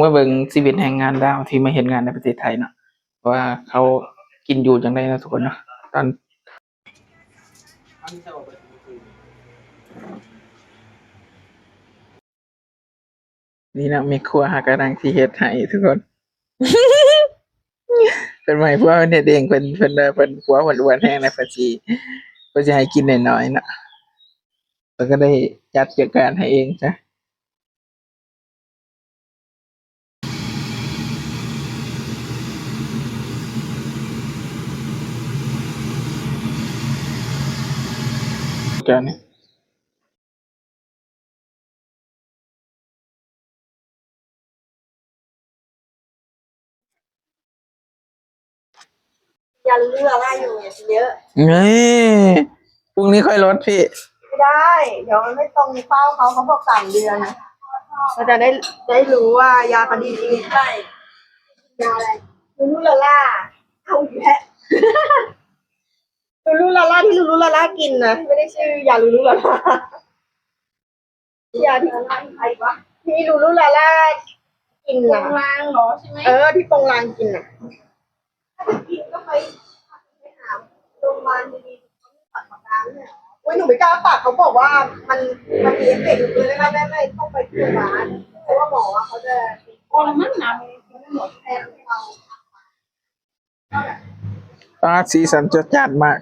ມາເບິ່ງຊີວິດແຮງງານລາວທີ່ມາເຮັດງານໃນປະເທດໄທເນາະ ວ່າເຂົາກິນຢູ່ຈັ່ງໃດເນາະທຸກຄົນເນາະ. ຕອນນີ້ເນາະ ແມ່ຄົວເຮົາກຳລັງຊິເຮັດໃຫ້ທຸກຄົນ. ເພິ່ນບໍ່ໃຫ້ຜົວເພິ່ນເຮັດເອງ ເພິ່ນ ເພິ່ນວ່າເພິ່ນ ຜົວເພິ່ນອ້ວນແຮງນະ ເພິ່ນຊິ ເພິ່ນຊິໃຫ້ກິນໜ້ອຍໆເນາະ ເພິ່ນກໍໄດ້ຈັດການໃຫ້ເອງຊະ. ແກ້ວນີ້ ยาลดเลือดได้อยู่เนี่ย กินเยอะ เฮ้ย พรุ่งนี้ค่อยลดพี่ ไม่ได้ เดี๋ยวมันไม่ตรงเป้าเขา เขาบอกสามเดือน ก็จะได้ ได้รู้ว่ายาเขาดีจริงเท่าไหร่ ยาอะไร ลูลูลาล่า เอาอีกแล้ว ลูลูลาล่าที่ลูลูลาล่ากินนะ ไม่ได้ชื่อยาลูลูลาล่า ยาที่ ที่ลูลูลาล่ากิน โป นะ งลางเหรอ ใช่ไหม เออ ที่โปงลางกินน่ะ ถ้าจะกินก็ไปไปหาโรงพยาบาลดีๆ เขาไม่ตัดปากกาเนี่ยเหรอ โอ๊ย หนูไม่กล้าตัด เขาบอกว่ามัน มันมีเอฟเฟกต์เลย ไม่ ไม่ ไม่ ไม่ ต้องไปที่โรงพยาบาล เพราะว่าหมอเขาจะ พอแล้วมั้งนะ มันหมดแทนเรา ปาด สีสันจัดจ้านมาก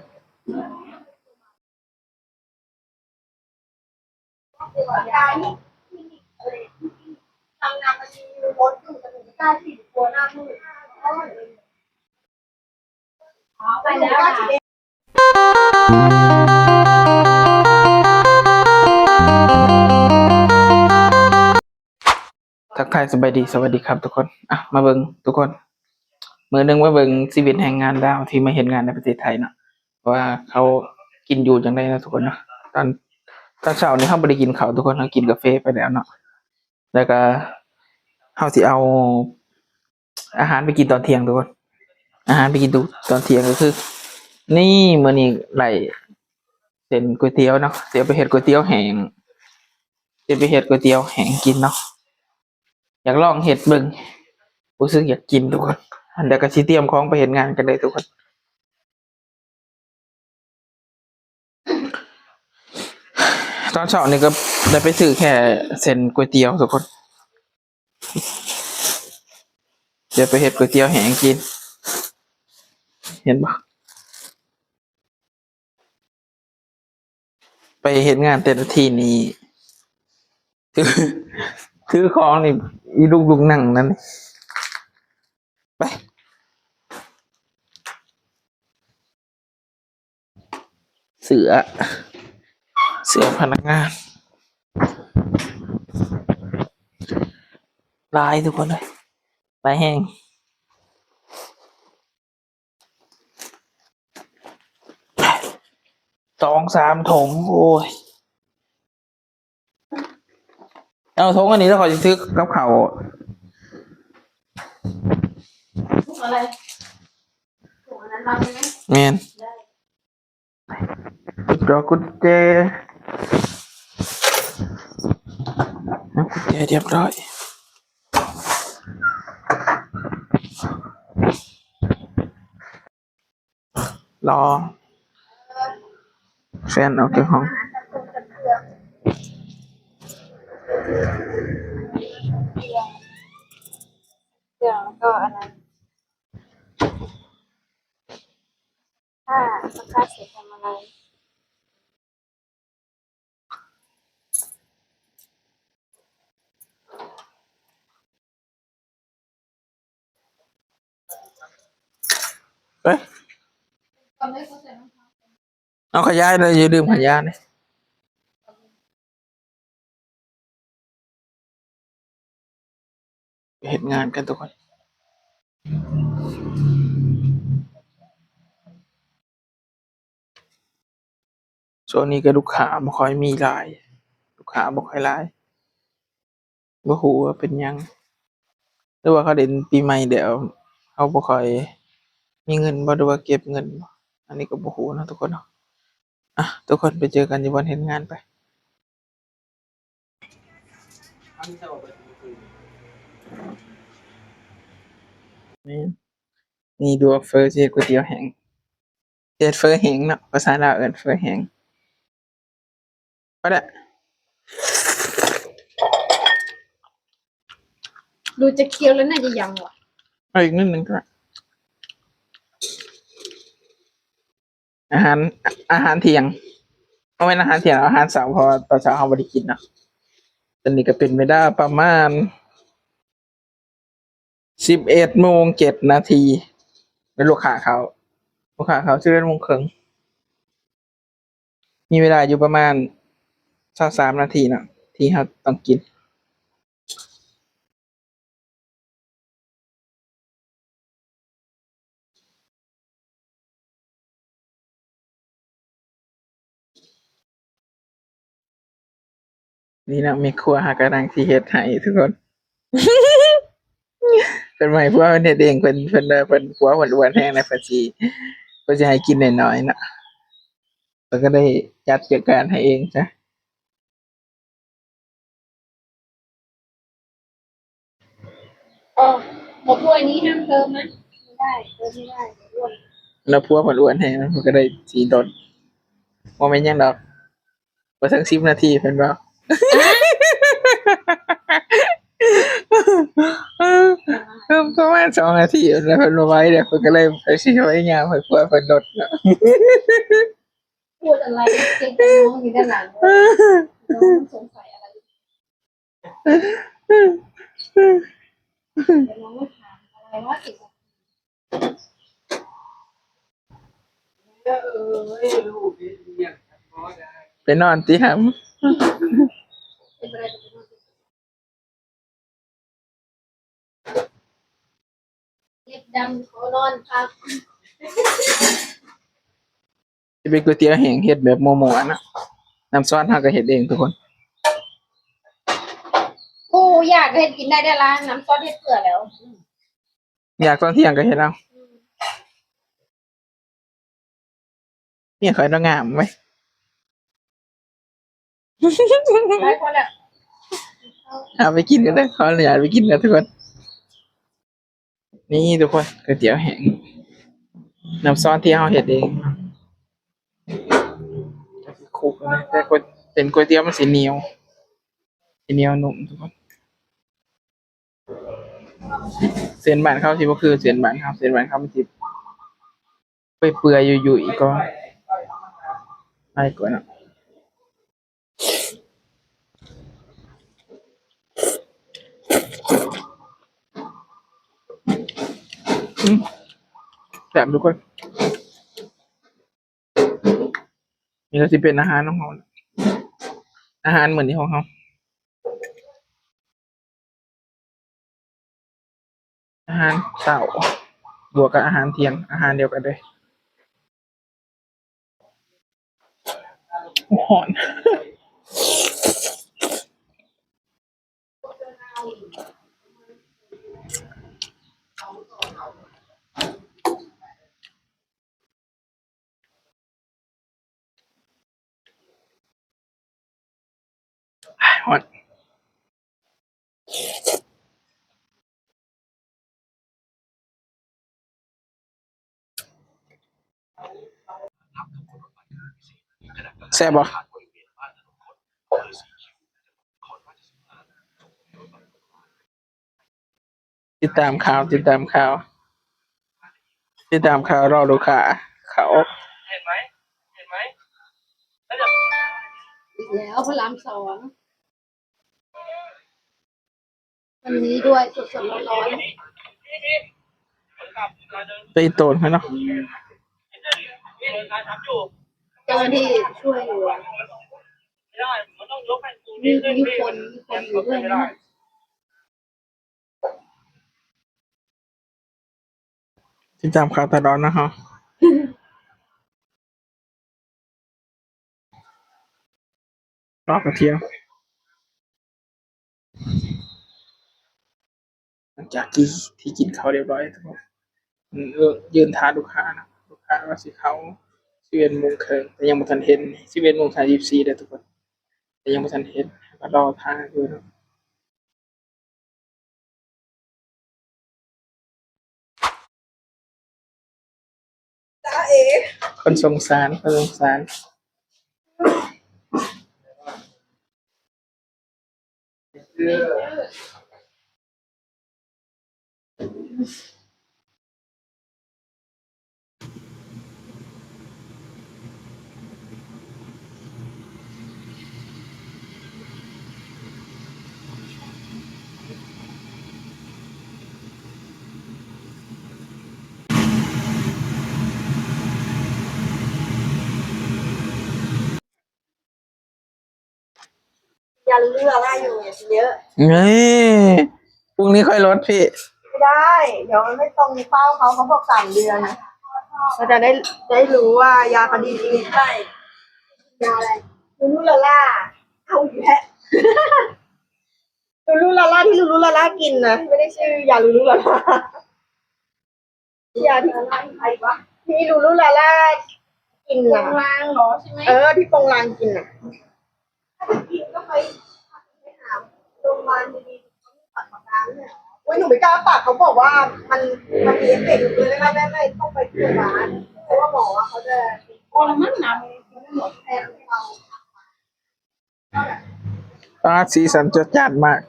ทักทายสบายดี สวัสดีครับทุกคน อ่ะ มาเบิ่งทุกคน มื้อหนึ่งมาเบิ่งชีวิตแรงงานลาวที่มาเฮ็ดงานในประเทศไทยเนาะ ว่าเขากินอยู่จั่งใดเนาะทุกคนเนาะ ตอน ตอนเช้านี่เราบ่ได้กินข้าวทุกคน เรากินกาแฟไปแล้วเนาะ แล้วก็เราสิเอาอาหารไปกินตอนเที่ยงทุกคน อาหารไปกินตอนเที่ยงก็คือ นี่ มื้อนี้ได้เส้นก๋วยเตี๋ยวเนาะ สิเอาไปเฮ็ดก๋วยเตี๋ยวแห้ง สิไปเฮ็ดก๋วยเตี๋ยวแห้งกินเนาะ อยากลองเฮ็ดเบิ่ง รู้สึกอยากกินทุกคน อันเดียวก็สิเตรียมของไปเฮ็ดงานกันเลยทุกคน ตอนเช้านี่ก็ได้ไปซื้อแค่เส้นก๋วยเตี๋ยวทุกคน เดี๋ยวไปเฮ็ดก๋วยเตี๋ยวแห้งกิน เห็นบ่ ไปเฮ็ดงานแต่ละทีนี่ ถือ ถือของนี่ อีลุกลุกนั่งนั่น ไป เสื้อ เสื้อพนักงาน หลายทุกคนเอ้ย หลายแฮง สองสามถุง โอ้ย เอาถุงอันนี้แล้วข้อยสิถือกับข้าว ถุงอะไร ถุงอันนั้นรับไหม แม่น ได้ กุญแจ กุญแจ เอากุญแจเรียบร้อย รอแฟนออกจากห้อง เดี๋ยวก็อันนั้น ผ้า ซักผ้าเสร็จทำอะไร เอ๊ะ เอาขยายเลย อย่าลืมขยายนะ เฮ็ดงานกันทุกคน ช่วงนี้ก็ลูกค้าบ่ค่อยมีหลาย ลูกค้าบ่ค่อยหลาย บ่ฮู้ว่าเป็นหยัง หรือว่าเขาเล่นปีใหม่แล้ว เขาบ่ค่อยมีเงินบ่ หรือว่าเก็บเงินบ่ อันนี้ก็บ่ฮู้เนาะทุกคนเนาะ อ่ะ ทุกคนไปเจอกันอยู่บ่อนเฮ็ดงานไป. ນີ້ ນີ້ ລວກເຝີ ຊິເຮັດກ໋ວຍຕຽວແຫ້ງ ເຮັດເຝີແຫ້ງເນາະ ພາສາລາວເອີ້ນເຝີແຫ້ງ. ພໍແລ້ວ ດູຈະຄຽວແລ້ວໜ້າຈະຍັງຫວາ ເອົາອີກໜ້ອຍໜຶ່ງກໍໄດ້. ອາຫານ ອາຫານທ່ຽງ ບໍ່ແມ່ນອາຫານທ່ຽງ ອາຫານເຊົ້າ ເພາະວ່າຕອນເຊົ້າເຮົາບໍ່ໄດ້ກິນເນາະ. ຕອນນີ້ກໍເປັນເວລາປະມານສິບເອັດໂມງເຈັດນາທີ ແລ້ວລູກຄ້າເຂົ້າ ລູກຄ້າເຂົ້າສິບເອັດໂມງເຄິ່ງ. ມີເວລາຢູ່ປະມານຊາວສາມນາທີເນາະ ທີ່ເຮົາຕ້ອງກິນ. ນີ້ເນາະ ແມ່ຄົວເຮົາກຳລັງຊິເຮັດໃຫ້ທຸກຄົນ. ເພິ່ນບໍ່ໃຫ້ຜົວເພິ່ນເຮັດເອງ ເພິ່ນ ເພິ່ນວ່າເພິ່ນ ຜົວເພິ່ນອ້ວນແຮງນະ ເພິ່ນຊິ ເພິ່ນຊິໃຫ້ກິນໜ້ອຍໆເນາະ ເພິ່ນກໍໄດ້ຈັດການໃຫ້ເອງຊະ. ເອີ ໝົດຖ້ວຍນີ້ຫ້າມເຕີມນະ ບໍ່ໄດ້ ເຕີມບໍ່ໄດ້ ດຽວອ້ວນ. ແລ້ວຜົວເພິ່ນອ້ວນແຮງ ເພິ່ນກໍໄດ້ສີລົດ ບໍ່ແມ່ນຫຍັງດອກ ບໍ່ເຖິງສິບນາທີເພິ່ນເວົ້າ ປະມານສອງນາທີ ແລ້ວເພິ່ນບໍ່ໄຫວແລ້ວ ເພິ່ນກໍເລີຍຊິພະຍາຍາມໃຫ້ຜົວເພິ່ນລົດເນາະ. พูดอะไร เจ๊งแต่น้องอยู่ด้านหลังเลย น้องสงสัยอะไร เดี๋ยวน้องมาถามอะไรว่า สิบนาที ไปนอนติหำ เป็นอะไร เล็บดำขอนอนพัก ຊິເປັນກ໋ວຍຕຽວແຫ້ງເຮັດແບບມົວໆນະ ນ້ຳຊອດເຮົາກໍເຮັດເອງທຸກຄົນ. ຜູ້ຢາກເຮັດກິນໄດ້ເດ້ລະ ນ້ຳຊອດເຮັດເພື່ອແລ້ວ ຢາກຕອນທ່ຽງກໍເຮັດເອົາ. ເມຍຂ້ອຍເນາະງາມເວີຍ ໄດ້ພໍແລ້ວ ເອົາໄປກິນກັນເດີ ຂໍອະນຸຍາດໄປກິນກັນທຸກຄົນ. ນີ້ທຸກຄົນ ກ໋ວຍຕຽວແຫ້ງ ນ້ຳຊອດທີ່ເຮົາເຮັດເອງ ຄົກເນາະ ແຕ່ກ໋ວຍ ເສັ້ນກ໋ວຍຕຽວມັນຊິໜຽວ ຊິໜຽວນຸ້ມທຸກຄົນ. ເສັ້ນບ້ານເຂົາຊິບໍ່ຄືເສັ້ນບ້ານເຮົາ ເສັ້ນບ້ານເຂົາມັນຊິເປື່ອຍໆ ຫຍຸ້ຍໆ ກວ່າ ຫຼາຍກວ່າເນາະ. ອືມ ແຊບທຸກຄົນ. ນີ້ກໍຊິເປັນອາຫານຂອງເຮົາ ອາຫານມື້ນີ້ຂອງເຮົາ ອາຫານເຊົ້າບວກກັບອາຫານທ່ຽງ ອາຫານດຽວກັນເລີຍ. ຮ້ອນ. ອ້າຍ ຮ້ອນ. ແຊບບໍ່? ຕິດຕາມຂ່າວ ຕິດຕາມຂ່າວ ຕິດຕາມຂ່າວ ລໍລູກຄ້າເຂົ້າ. ເຫັນໄໝ? ເຫັນໄໝ? ອີກແລ້ວ ພະລາມສອງ. ວັນນີ້ດ້ວຍ ສົດໆ ຮ້ອນໆ ໄປໂຕນເນາະ ເຈົ້າໜ້າທີ່ຊ່ວຍຢູ່ ມີ ມີຄົນ ມີຄົນຢູ່ດ້ວຍນະ. ຕິດຕາມຂ່າວຕະຫຼອດເນາະເຮົາ ລອກກະທຽມ. ຫຼັງຈາກທີ່ ທີ່ກິນເຂົ້າຮຽບຮ້ອຍ ເອີ ຢືນຖ້າລູກຄ້ານະ ລູກຄ້າວ່າຊິເຂົ້າສິບເອັດໂມງເຄິ່ງ ແຕ່ຍັງບໍ່ທັນເຫັນ ສິບເອັດໂມງສາມສິບສີ່ແລ້ວທຸກຄົນ ແຕ່ຍັງບໍ່ທັນເຫັນ ກໍລໍຖ້າຢູ່ເນາະ. ຄົນສົງສານ ຄົນສົງສານ. ຢ່າລືມວ່າຢູ່ເຍອະ ເອີ ພລຸ່ງນີ້ຄ່ອຍລົດພີ່ ໄດ້ ດຽວມັນໄມ່ຕົງເປົ້າເຂົາ ເຂົາບອກສາມເດືອນ ເຂົາຈະໄດ້ ໄດ້ຮູ້ວ່າຢາຄະດີຈີນໄປ ຢາອະໄລ ລູລູລາລາ ເອົາອີກແລ້ວ ລູລູລາລາ ທີ່ລູລູລາລາກິນນະ ໄມ່ໄດ້ຊື່ຢາລູລູລາລາ. ທີ່ ທີ່ລູລູລາລາກິນ ໂປງລາງເນາະ ໃຊ່ໄໝ? ເອີ ທີ່ໂປງລາງກິນນະ ກິນກໍໄປ ໄປຫາໂຮງບານດີໆ ເຂົາມີປະກັນນະ. ໂອ້ຍ ໜູໄມ່ກ້າປາກ ເຂົາບອກວ່າມັນ ມັນມີເອຟເຟັກເລີຍ ແມ່ ແມ່ ແມ່ຕ້ອງໄປໂຮງບານ ເພາະວ່າໝໍວ່າເຂົາຈະ ໂອ້ ມັນໜັກ ອ່າ ສີສັນຈວດຈາດມາກ.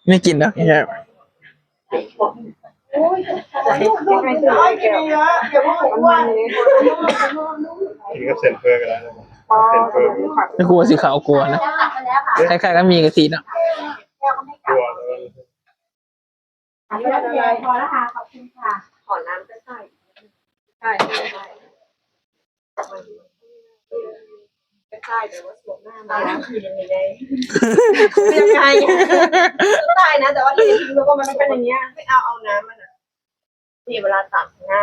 ບໍ່ກິນດອກ ກິນກັບເສັ້ນເຝີກໍໄດ້ ເສັ້ນເຝີ ແຕ່ກົວຊິຂາວກວ່ານະ ຄ້າຍໆກັບໝີ່ກະທິເນາະ ກົວ ອັນນີ້ເລີຍ ພໍແລ້ວຄ່ະ ຂອບຄຸນຄ່ະ ຂໍນ້ຳໄປໃສ່ ໃສ່ ໃສ່ ແຕ່ວ່າສວມໜ້າມາ ຄືຍັງໄງ ຄືຍັງໄງ ຕາຍນະ ແຕ່ວ່າທີ່ຈິງແລ້ວກໍມັນເປັນຢ່າງເນີ້ຍ ໄປເອົາ ເອົານ້ຳມັນນະ ນີ້ເວລາຕັກໜ້າ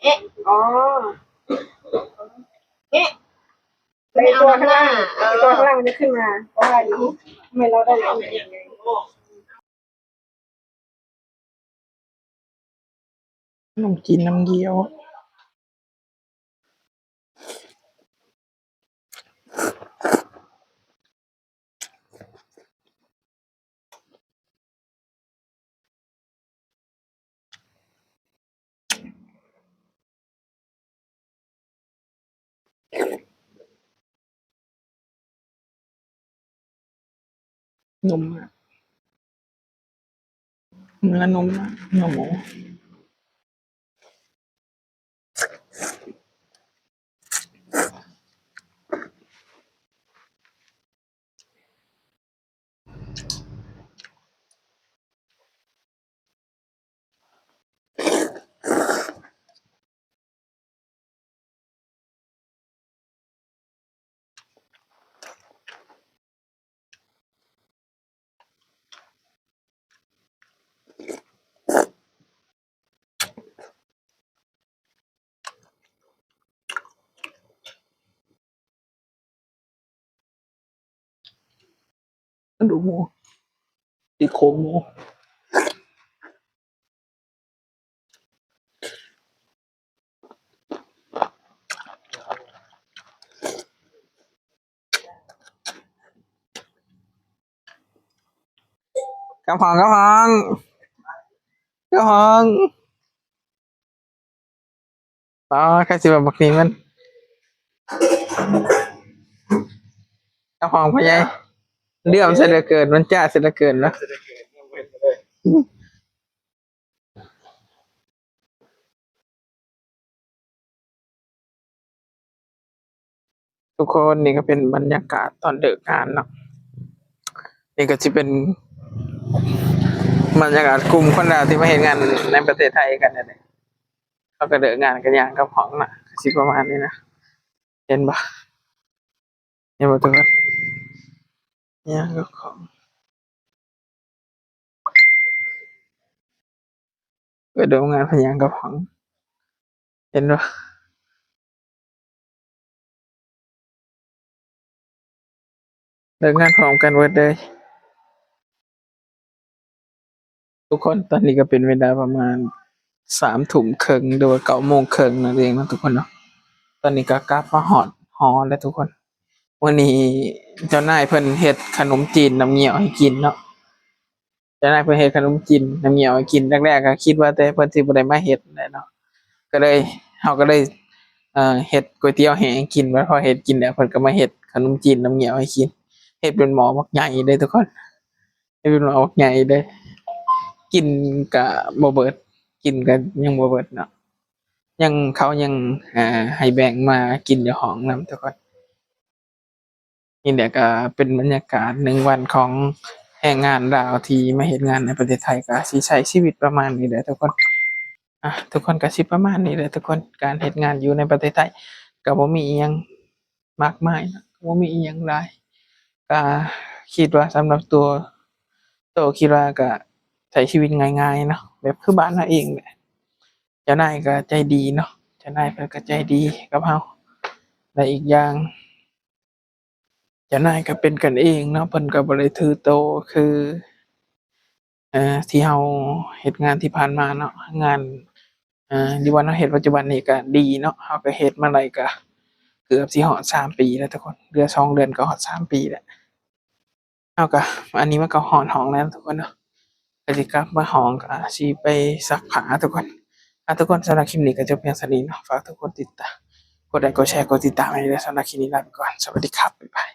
ເອະ ອໍ ເອະ ໄອ້ຕົວຂ້າງລ່າງ ເອີ ໄອ້ຕົວຂ້າງລ່າງມັນຈະຂຶ້ນມາ ເພາະວ່ານີ້ ແມ່ນລາວໄດ້ ໜົມຈີນນ້ຳກ້ຽວ. ນົມ ເນື້ອນົມ ເນື້ອໝູ. ກະດູກໝູ ຊີ້ໂຄງໝູ. ກັບຫອງ ກັບຫອງ ກັບຫອງ. ອໍ ໃຜຊິວ່າບັກນີ້ມັນ ເຈົ້າຂອງພໍ່ໃຫຍ່ ເຫຼື້ອມຊະເຫຼືອເກີນ ມັນຈ້າຊະເຫຼືອເກີນເນາະ. ທຸກຄົນ ນີ້ກໍເປັນບັນຍາກາດຕອນເລີກງານເນາະ. ນີ້ກໍຊິເປັນບັນຍາກາດກຸ່ມຄົນລາວທີ່ມາເຮັດງານໃນປະເທດໄທກັນນີ້ແຫຼະ. ເຂົາກໍເລີກງານກໍຍ່າງກັບຫ້ອງນະ ກໍຊິປະມານນີ້ນະ. ເຫັນບໍ່? ເຫັນບໍ່ທຸກຄົນ? ຍ່າງກັບຫ້ອງ. ເປີດໂຮງງານພະຍາງກັບຫ້ອງ ເຫັນບໍ່? ເລີກງານພ້ອມກັນເບິດເລີຍ. ທຸກຄົນ ຕອນນີ້ກໍເປັນເວລາປະມານສາມທຸ່ມເຄິ່ງ ຫຼືວ່າເກົ້າໂມງເຄິ່ງນັ້ນເອງເນາະທຸກຄົນເນາະ. ຕອນນີ້ກໍກັບມາຮອດຫໍແລ້ວທຸກຄົນ. ມື້ນີ້ເຈົ້ານາຍເພິ່ນເຮັດຂະໜົມຈີນນ້ຳງຽວໃຫ້ກິນເນາະ. ເຈົ້ານາຍເພິ່ນເຮັດຂະໜົມຈີນນ້ຳງຽວໃຫ້ກິນ. ແລກໆກໍຄິດວ່າແຕ່ເພິ່ນຊິບໍ່ໄດ້ມາເຮັດແຫຼະເນາະ ກໍເລີຍ ເຮົາກໍເລີຍ ເອີ ເຮັດກ໋ວຍຕຽວແຫ້ງໃຫ້ກິນ. ພໍເຮັດກິນແລ້ວ ເພິ່ນກໍມາເຮັດຂະໜົມຈີນນ້ຳງຽວໃຫ້ກິນ. ເຮັດເປັນໝໍ້ບັກໃຫຍ່ເດ້ທຸກຄົນ. ເຮັດເປັນໝໍ້ບັກໃຫຍ່ເດ້. ກິນກະບໍ່ເບິດ ກິນກະຍັງບໍ່ເບິດເນາະ. ຍັງ ເຂົາຍັງ ເອີ ໃຫ້ແບ່ງມາກິນຢູ່ຫ້ອງນຳທຸກຄົນ. ນີ້ແຫຼະກໍເປັນບັນຍາກາດໜຶ່ງວັນຂອງແຮງງານລາວທີ່ມາເຮັດງານໃນປະເທດໄທ ກໍຊິໃຊ້ຊີວິດປະມານນີ້ແຫຼະທຸກຄົນ. ອ່າ ທຸກຄົນກໍຊິປະມານນີ້ແຫຼະທຸກຄົນ. ການເຮັດງານຢູ່ໃນປະເທດໄທກໍບໍ່ມີອີ່ຫຍັງ ມາກມາຍເນາະ ບໍ່ມີອີ່ຫຍັງຫຼາຍ. ກໍຄິດວ່າສຳລັບຕົວ ໂຕຄິດວ່າກໍໃຊ້ຊີວິດງ່າຍໆເນາະ ແບບຄືບ້ານເຮົາເອງແຫຼະ. ເຈົ້ານາຍກໍໃຈດີເນາະ ເຈົ້ານາຍເພິ່ນກໍໃຈດີກັບເຮົາ ແລະ ອີກຢ່າງ ເຈົ້ານາຍກໍເປັນກັນເອງເນາະ ເພິ່ນກໍບໍ່ໄດ້ຖືໂຕຄື ເອີ ທີ່ເຮົາເຮັດງານທີ່ຜ່ານມາເນາະ. ງານ ເອີ ທີ່ວ່າເຮົາເຮັດປັດຈຸບັນນີ້ກໍດີເນາະ ເຮົາກໍເຮັດມາໄດ້ກໍເກືອບຊິຮອດສາມປີແລ້ວທຸກຄົນ. ເຫຼືອສອງເດືອນກໍຮອດສາມປີແລ້ວ. ເຮົາກໍ ອັນນີ້ມັນກໍຮອດຫ້ອງແລ້ວທຸກຄົນເນາະ ກໍຊິກັບມາຫ້ອງ ກໍຊິໄປຊັກຜ້າທຸກຄົນ. ອ່າ ທຸກຄົນ ສຳລັບຄລິບນີ້ກໍຈົບພຽງສ່ຳນີ້ເນາະ. ຝາກທຸກຄົນຕິດຕາມ ກົດໄລ ກົດແຊ ກົດຕິດຕາມໃຫ້ເດີ. ສຳລັບຄລິບນີ້ລາໄປກ່ອນ. ສະຫວັດດີຄັບ ບາຍບາຍ.